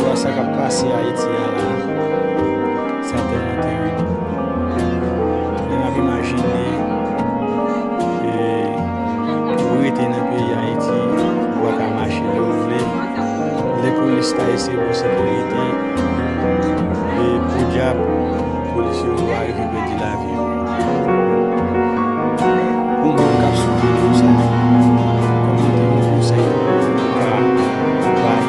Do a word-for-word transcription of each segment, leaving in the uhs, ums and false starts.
Sa k ap pase Ayiti a la, sa tèlman terib. Lè n ap imajine, e, ou rete nan peyi Ayiti, ou pa ka mache lè ou vle. Lè polis ta eseye ba w sekirite, e, podyab, polis yo arive pèdi lavi yo. Pou moun k ap soufri konsa, kòman te yon konsèy ou ka bay?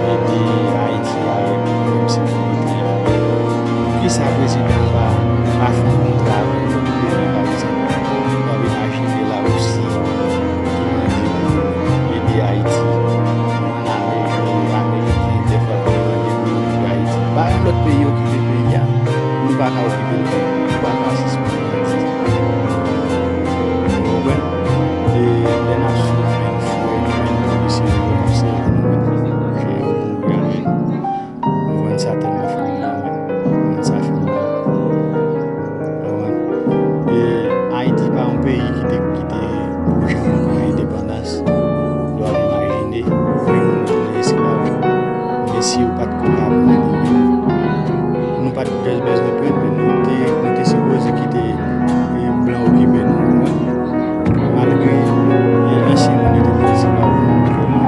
Ede Ayiti avèk pwoblèm sekirite a. Poukisa prezidan pa, pa fè yon kontra avèk lòt peyi, pa egzanp, w ap imajine Larisi ki mande pou ede Ayiti, ann ale, e, Ameriken, dèfwa ki mande pou yo okipe Ayiti. Ba lòt peyi okipe peyi a. Nou pa ka okipe l, nou pa ka sispann. Ou konprann? E lè n ap swiv menm frè nou, menm polisye nou yo k ap sèvi nou, menm polisye yo mouri a menm. Ou konprann, sa tèlman fè m mal menm. Ou konprann, sa fè m mal. Ou konprann? E Ayiti pa yon peyi ki te, ki te pou janm pran endepandans. Lè w ap imajine, vre moun tounen esklav. Mesye yo pa t koupab nan li menm. Nou pa t jis bezwen plenn, men nou te, nou te sipoze kite, e, blan okipe nou, ou konprann? Malgre, e, ansyen moun yo te pran esklav nou,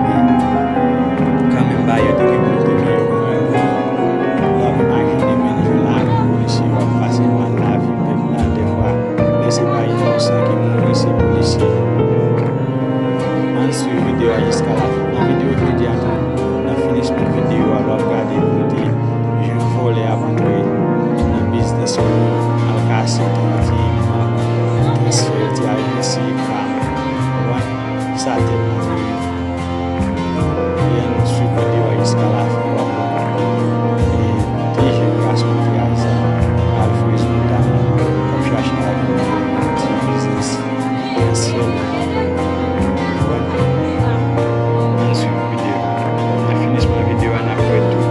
men kanmenm bagay yo te gen pou yo te miyò kanmenm. W ap imajine menm jan lavi polisye yo ap pase mal, lavi pèp la, dèfwa, lè se pa inosan ki mouri, se polisye. Ann swiv videyo a jiska lafen. Nan videyo jodi a tou, nan finisman videyo a, lè w ap gade kote jan vòlè ap antre nan biznis moun, al kase ti, ti, transfè ti ayiti, fam. Ou konprann? Sa tèlman terib. E ann swiv videyo a jiska lafen, w ap wè. E ti jèn gason ki al zam, al fouye sou moutay, k ap chache lavi nan ti biznis. Ann swiv videyo. Nan finisman videyo a, n ap wè tou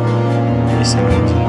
kisa yo di nou.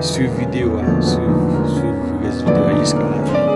Swiv videyo a, swiv, swiv rès videyo a jiska lafen.